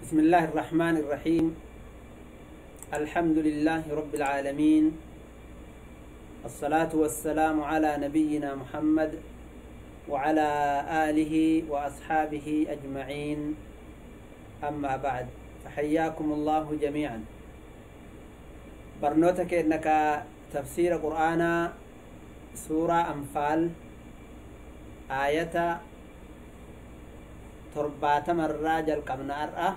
بسم الله الرحمن الرحيم. الحمد لله رب العالمين، الصلاة والسلام على نبينا محمد وعلى آله وأصحابه أجمعين، أما بعد، فحياكم الله جميعا. برنوتك إنك تفسير قرآن سورة أنفال آية 70 الراجل قبل أرأة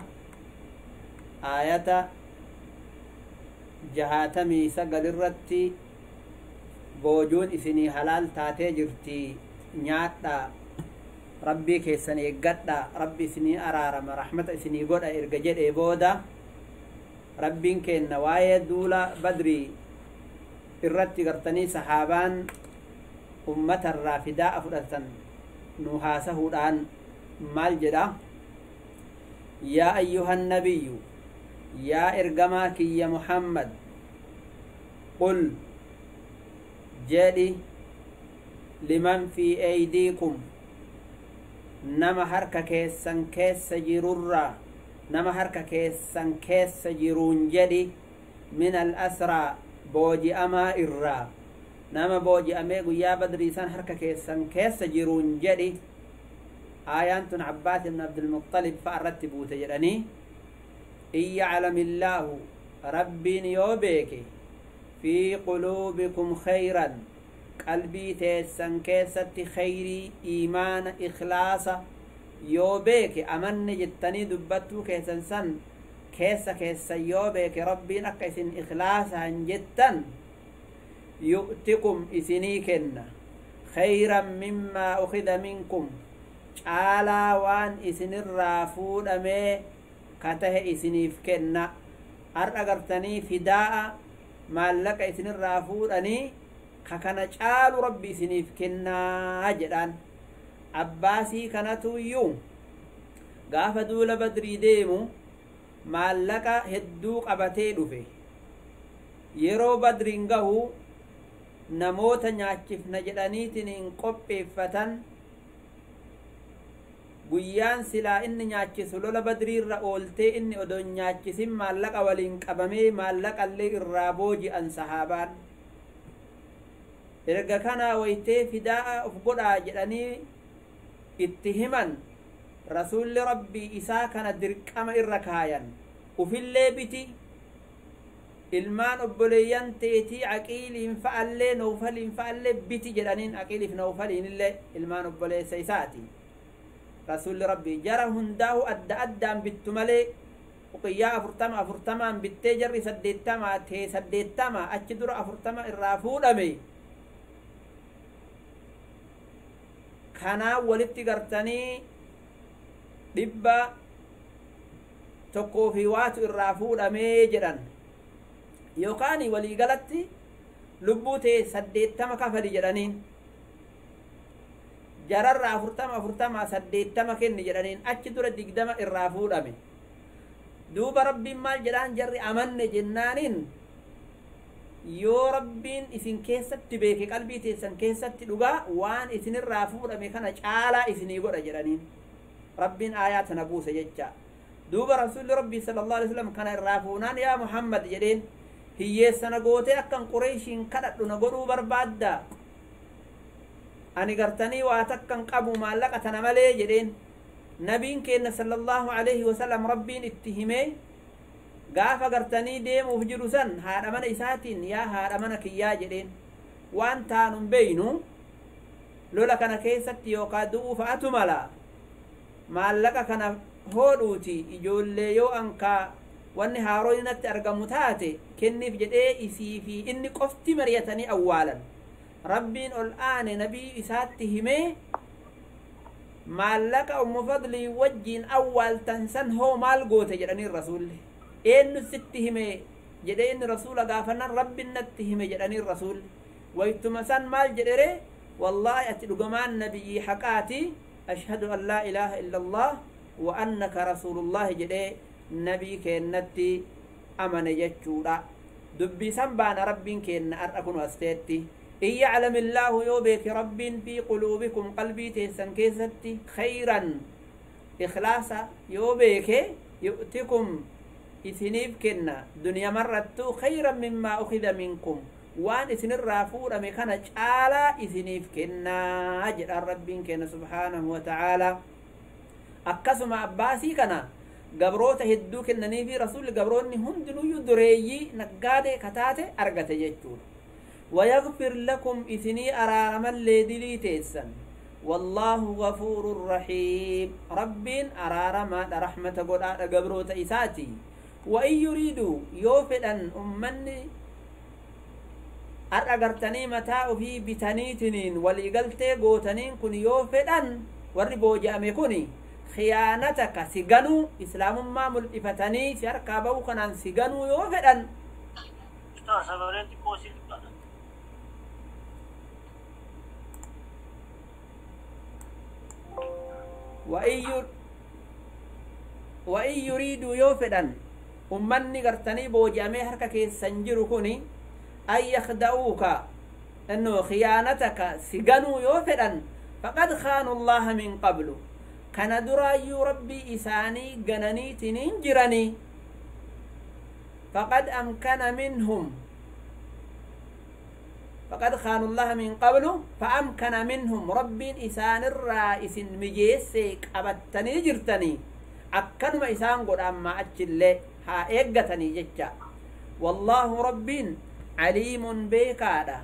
آية 69 irratti boojuun isinii halaal taatee jirti, nyaadha, rabbii keessan eeggadha, rabbi isinii araarama, rahmata isinii godha erga jedhee booda rabbiin kenna waa'ee duula badrii irratti gartanii sahaabaan ummatarraa fidaa fudhatan nu haasahuudhaan maal jedha? Yaa ayyuhan nabiyyu, yaa ergamaa kiyya Muhammad, qul jedhi, liman fi aydiikum, nama harka keessan keessa jirurraa, nama harka keessan keessa jiruun jedhi, min al asraa, booji'amaa irraa, nama booji'amee guyyaa badrii san harka keessan keessa jiruun jedhi. Aayaan tun Abbaas ibn Abdulmuxalib fa'a irratti buute jedhanii. In yaclam illaahu, rabbiin yoo beeke, fi quluubikum khayran, qalbii teessan keessatti khayrii, iimaana, ikhlaasa yoo beeke, amanne jettanii dubbattuu keessan san keessa keessan yoo beeke rabbiin akka isin ikhlaasaan jettan, yu'tikum, isinii kenna, khayran mimmaa ukhida minkum, caalaa waan isinirraa fuudhamee ka tahe isiniif kenna. Har'a gartanii fidaa'a maallaqa isinirraa fuudhanii ka kana caalu rabbi isiniif kennaa jedhaan. Abbaasii kanatu iyyuu gaafa duula badrii deemu maallaqa hedduu qabatee dhufe. Yeroo badriin gahu namoota nyaachifna jedhaniitiin hin qopheeffatan. Guyyaan silaa inni nyaachisu lola badriirra ooltee inni odoo hin nyaachisin maallaqa waliin qabamee maallaqallee irraa booji'an sahaabaan. Erga kanaa waytee fidaa'a uf godhaa jedhanii itti himan, rasuulli rabbii isaa kana dirqama irra kaayan. Ufillee biti, ilmaan obboleeyyan teetii Aqiiliin fa'allee Nawfaliin fa'allee biti jedhaniin. Aqiiliif Nawfaliin illee ilmaan obboleessa isaati. Rasuulli rabbii jara hundaahu adda addaan bittu malee uqiyyaa 40 40n bittee jarri 80 tee 80 achi dura 40 irraa fuudhame. Kanaa walitti gartanii 100 fi waatu irraa fuudhamee jedhan, yookaan waliigalatti lubbuu tee 80 kafali jedhaniin, jararra 40 40 80 kenni jedhaniin, achi dura 20 irraa fuudhame. Duuba rabbiin maal jedhaan? Jarri amanne jennaaniin, yoo rabbiin isin keessatti beeke qalbii teessan keessatti dhugaa, waan isinirraa fuudhame kana caalaa isinii godha jedhaniin. Rabbiin aayaa tana buuse jecha. Duuba rasuulli rabbii sallallahu alaihi wasallam kana irraa fuunaan, yaa Muhammad jedheen, hiyyeessa na gootee akkan Qureeshiin kadhadhu na godhuu barbaadda? Ani gartanii waa takkan qabu maallaqa tana malee jedheen. Nabiin keenna sallallahu alaihi wasallam rabbiin itti himee gaafa gartanii deemuuf jiru san haadha mana isaatiin, yaa haadha mana kiyyaa jedheen, waan taanun beeynu, lola kana keessatti yookaa du'uu fa'atu mala, maallaqa kana hoodhuuti, ijoollee yoo ankaa wanni haaroon natti argamu taate kenniif jedhee isii fi inni qofti mari'atanii awwaalan. Rabbiin ol aane nabii isaatti himee, maallaqa ummu fadlii wajjiin awwaaltan san hoo maal goote jedhaniin. Rasuulli eenyu sitti hime jedhee inni rasuula gaafannan, rabbin natti hime jedhaniin. Rasuulli waytuma san maal jedhere? Wallaahi ati dhugamaan nabiyyii haqaati, ashhadu an laa ilaaha illa allah wa annaka rasuulullaahi jedhee nabii keennatti amane jechuudha. Dubbii san baana rabbiin keenna har'a kunu as teetti. In yaclam illaahu, yoo beeke rabbiin, fi quluubikum, qalbii teessan keessatti, khayran, ikhlaasa yoo beeke يؤتكم إسنيف كنا دنيا مرتو خيرا مما أخذ منكم وان إسن الرافور أميكانا جالا إسنيف كنا أجل الرب كنا سبحانه وتعالى أكسم أباسي كنا gabroota hedduu kennanii fi rasuulli gabroonni hundinuyyuu dureeyyii naggaadee kataate argate jechuudha. ويغفر لكم إثني أرارما لدلي تيسن والله غفور رحيم رب أرارما رحمة قد قبروت إساتي وإن يريدوا يوفدن أمني أرقرتني متاع في بتنيتنين ولقلتي قوتنين كن يوفدن وربو جامكني خيانتك سجنو إسلام ما ملئفتني سيركا بوخنا سجنو يوفدن وإن يريدوا يوفدن أمني قرتني بوجامي هركا كيسنجر كوني أن يخدعوك أنه خيانتك سجنو يوفدن فقد خانوا الله من قبل كان دراي ربي إساني جنني تنجرني فقد أمكن منهم فقد خانوا الله من قبل فأمكن منهم ربي إسان الرئيس مجيسك أبتني جرتني أكن ما إسان قد أما أجل ها إيقتني جتشا والله ربي عليم بكادا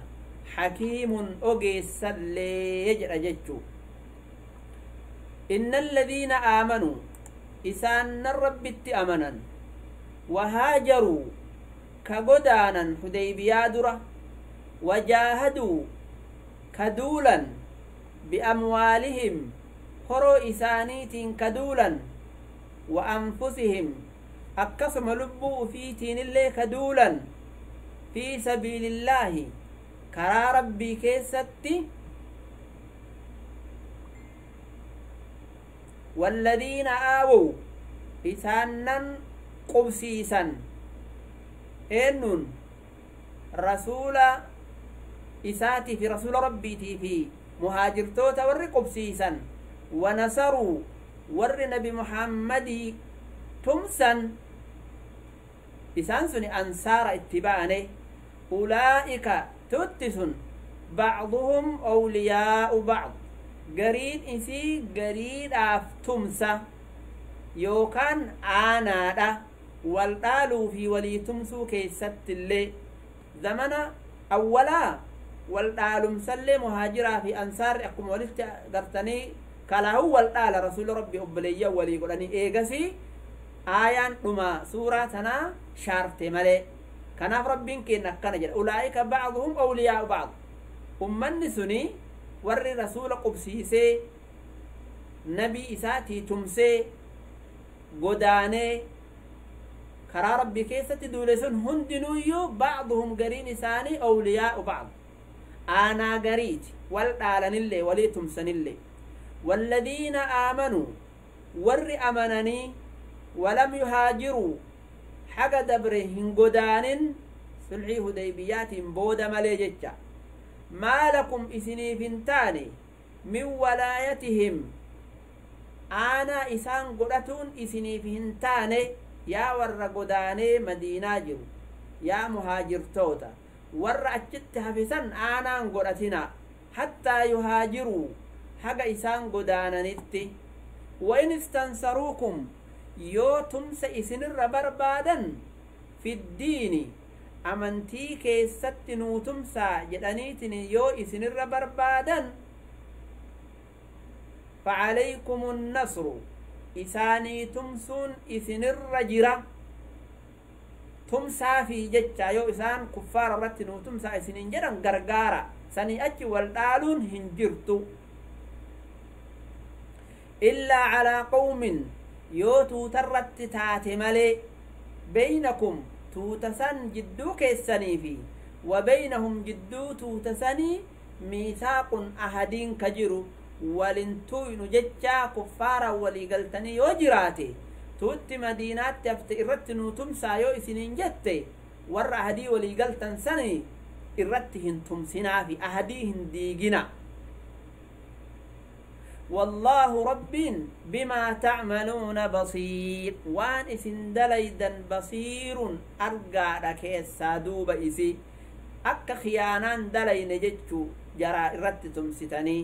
حكيم أجيس اللي يجرى جتشو إن الذين آمنوا إسان الرب أمنا وهاجروا كغدانا حديبية درة وجاهدوا كدولا بأموالهم هرو إسانيت كدولا وأنفسهم أكسم لبوا في تين الله كدولا في سبيل الله كرا ربي كيستي والذين آووا إسانا قبسيسا إنن رسول إساتي في رسول ربي في مهاجرتوتا ور قبسيسا ونصروا ور نبي محمد تمسا إسان سن أنصار اتبانه أولئك تتسن بعضهم أولياء بعض gariin isii gariidhaaf tumsa yookaan aanaadha wal dhaaluu fi walii tumsuu keessatti illee zamana awwalaa wal dhaalumsallee muhaajiraa fi ansaarri akkuma walitti gartanii kalaahuu wal dhaala rasuula rabbi obboleeyyan walii godhanii eegasii aayaan dhuma suuraa tanaa shaarte malee kanaaf rabbiin keenya akkana jedha ulaa'ika ba'duhum awliyaa'u ba'd ummanni suni warri rasuula qubsiisee nabii isaatii tumsee godaanee karaa rabbii keessatti duule sun hundinuyyuu ba'duhum gariin isaanii awliyaa'u ba'd aanaa gariiti wal dhaalanillee walii tumsanillee walladiina aamanuu warri amananii walam yuhaajiruu haga dabre hin godaanin sulxii hudaybiyaatiin booda malee jecha ما لكم إسني فنتاني من ولايتهم أنا إسان قرأتون إسني فنتاني يا ور قداني مدينة جرو يا مهاجر توتا ور أجت حفظا أنا قرأتنا حتى يهاجروا حق إسان قدانا نتي وإن استنصروكم يو تمس إسن الربربادا في الدين amantii keessatti nuu tumsaa jedhaniitin yoo isinirra barbaadan facalaykum nnasru isaanii tumsuun isinirra jira tumsaafii jecha yoo isaan kuffaara irratti nuu tumsaa isinin jedhan gargaara sanii achi wal dhaaluun hin jirtu illaa calaa qawmin yoo tuutarratti taate malee beynakum tuutasan jidduu keessanii fi wabeynahum jidduu tuutasanii miisaaqun ahadiin ka jiru walin tuynu jechaa kuffaara walii galtanii yoo jiraate tuutti madiinaatti hafte irratti nuu tumsaa yoo isiniin jette warra ahadii walii galtan sanii irratti hin tumsinaafi ahadii hin diigina. والله رب بما تعملون بصير وان إسن دليدا بصير أرقى لكيسا دوب إسي أكا خيانان دلي نجتشو جرى إرتتم ستني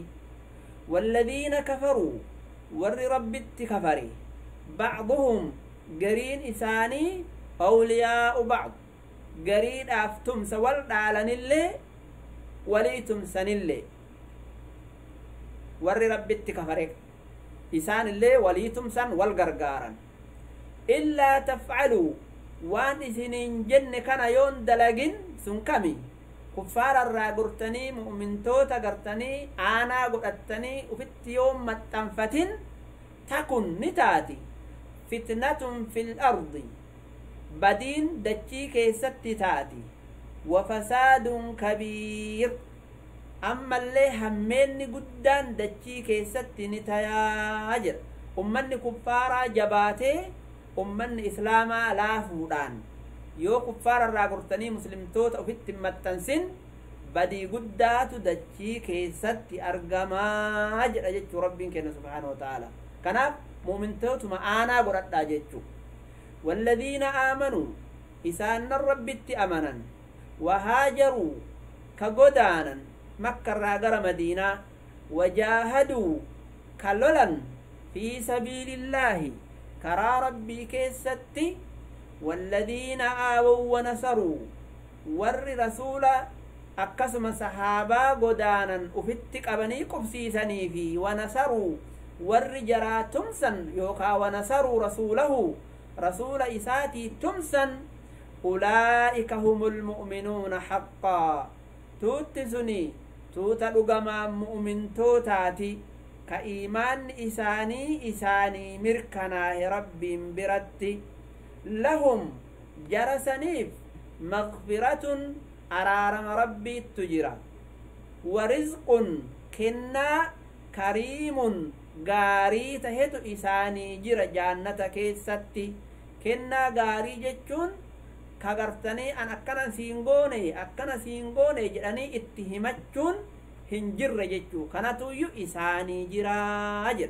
والذين كفروا ور رب التكفري بعضهم قرين إساني أولياء بعض قرين أفتم سوال دالن اللي وليتم سن اللي ور رب التكفري إسان اللي وليتم سن والقرقارا إلا تفعلوا وان إسنين جن كان يون دلقين سنكمي كفار الراغرتني مؤمن توتا غرتني آنا غرتني وفت يوم متنفتن تكن نتاتي فتنة في الأرض بدين دجي كيست تاتي وفساد كبير أما اللي همين قدان دجي كيست نتياجر أمني كفارا جباتي أمني إسلاما لا فودان yoo kuffaara irraa gortanii muslimtoota ofitti maxxansin badii guddaatu dachii keessatti argamaa jedha jechuu rabbiin kenna subhaanahu wa ta'ala. Kanaaf mu'mintootuma aanaa godhadhaa jechuu. Walladhiina aamanuu isaanan rabbitti amanan wahaajaruu ka godaanan makkarraa gara madiinaa wajaahaduu ka lolan fi sabiilillaahi karaa rabbii keessatti والذين آووا ونصروا ور رسول أكسم صحابة قدانا أفتك أبني قبسيسني في ونصروا ور جرا تمسا يوكا ونصروا رسوله رسول إساتي تمسا أولئك هم المؤمنون حقا توتسني توتا لغما مؤمن توتاتي كإيمان إساني إساني مركناه رب برتي لهم جرسنيف مغفرة أرارم ربي التجرة ورزق كنا كريم غاري تهتو إساني جر جانة كيستي كنا غاري جتشون كغرتني أن أكنا سينغوني أكنا سينغوني جراني اتهمتشون هنجر جتشو كانتو يو إساني جراجر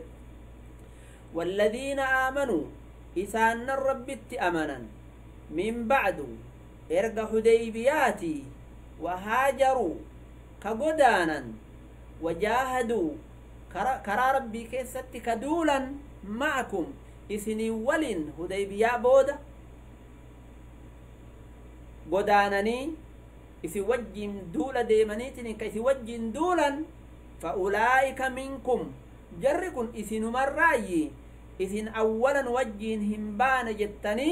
والذين آمنوا إسان الرب أمنا من بعد إرق حديبياتي وهاجروا كقدانا وجاهدوا كرا ربي كيستي كدولا معكم إسني ولين حديبيا بودا قدانني إسي وجين دولا ديمانيتني كإسي وجين دولا فأولئك منكم جركن إسن مرايي إذن أولا وجين همبان جتني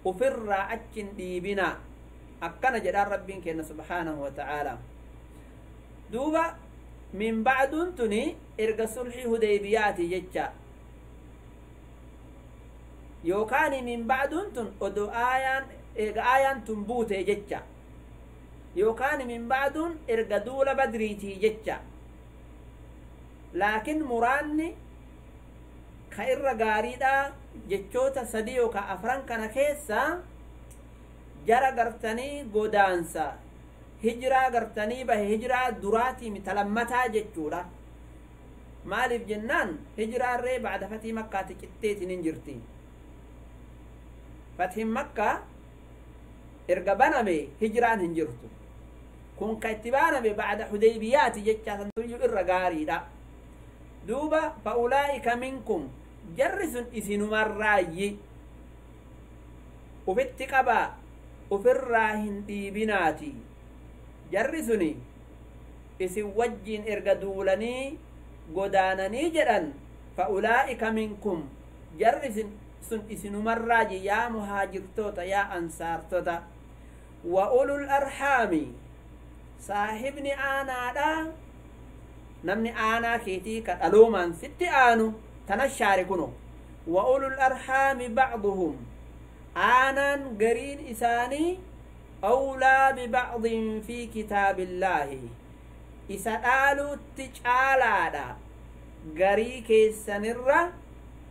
وفر أتشن ديبنا أكنا جدار ربين كنا سبحانه وتعالى دوبا من بعد تني إرقى صلح هديبياتي جتشا يوكاني من بعد تن أدو آيان إرقى آيان تنبوتي جتشا يوكاني من بعد إرقى دولة بدريتي جتشا لكن مراني ka irra gaariidha jechoota sadii yookaan afran kana keessa jara gartanii godaansa hijiraa gartanii bahe hijiraa duraatii mitalammataa jechuudha. Maaliif jennaan hijiraarree bacda fatii makkaati qixxeetiin hin jirti. Fatiin makkaa erga baname hijiraan hin jirtu. Kun ka itti baname bacda hudeybiyaati jechaa santuyyuu irra gaariidha. Duuba fa'ulaa'ika minkum jarri sun isinumarraayyi ufitti qabaa ufirraa hin dhiibinaati jarri suni isin wajjiin erga duulanii godaananii jedhan fa'ulaa'ika minkum jarri sun isinumarraayyi yaa muhaajirtoota yaa ansaartota wa ulul arhaami saahibni aanaadha namni aanaa keetii ka dhaloomaan sitti aanu tanashaare kuno wa ulul arhaami bacduhum aanaan gariin isaanii awlaa bibacdin fi kitaabillaahi isa dhaaluutti caalaadha garii keessanirra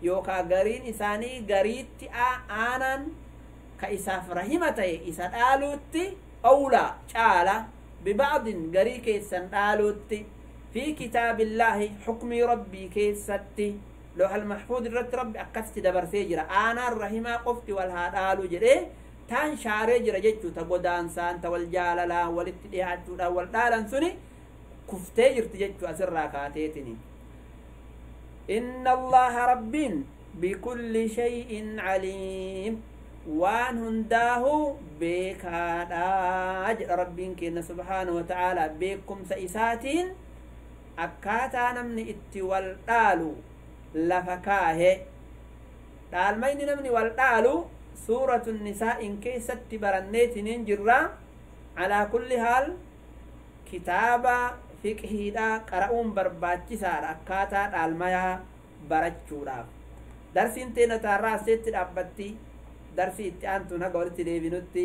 yookaa gariin isaanii gariitti aanaan ka isaaf rahima ta'e isa dhaaluutti awlaa caala bibacdin garii keessan dhaaluutti في كتاب الله حكم ربي كيستي لوح المحفوظ الرت ربي أكست دبر سيجرا أنا الرحمة قفت والهادالو جري تان شاري جرا جتشو تقودان سان تولجالالا ولتديهاتشو والدالان سني كفتي جرت جتشو أسرى كاتيتني إن الله رب بكل شيء عليم وان هنداه بكادا ربين كنا سبحانه وتعالى بكم سئساتين akkaataa namni itti wal dhaalu lafa kaahe dhaalmayni namni wal dhaalu suuratu nisaa'in keessatti baranneetiniin jirra alaa kulli haal kitaaba fiqhiidha qara'uun barbaachisaadha akkaataa dhaalmayaa barachuudhaaf darsiin teena taarraa aseetti dhaabbatti darsii itti aantuun haga walitti deebinutti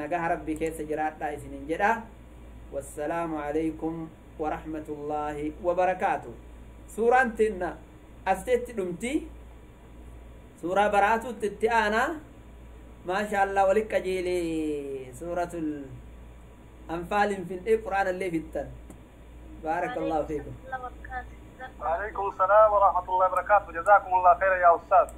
nagaha rabbi keessa jiraadhaa isinin jedha wassalaamu alaykum ورحمة الله وبركاته. سورة تنا أستيت دمتي سورة براتو تتأنا ما شاء الله ولك جيلي سورة الأنفال في القرآن اللي في التن. بارك الله فيكم. وعليكم السلام ورحمة الله وبركاته. جزاكم الله خيرا يا أستاذ.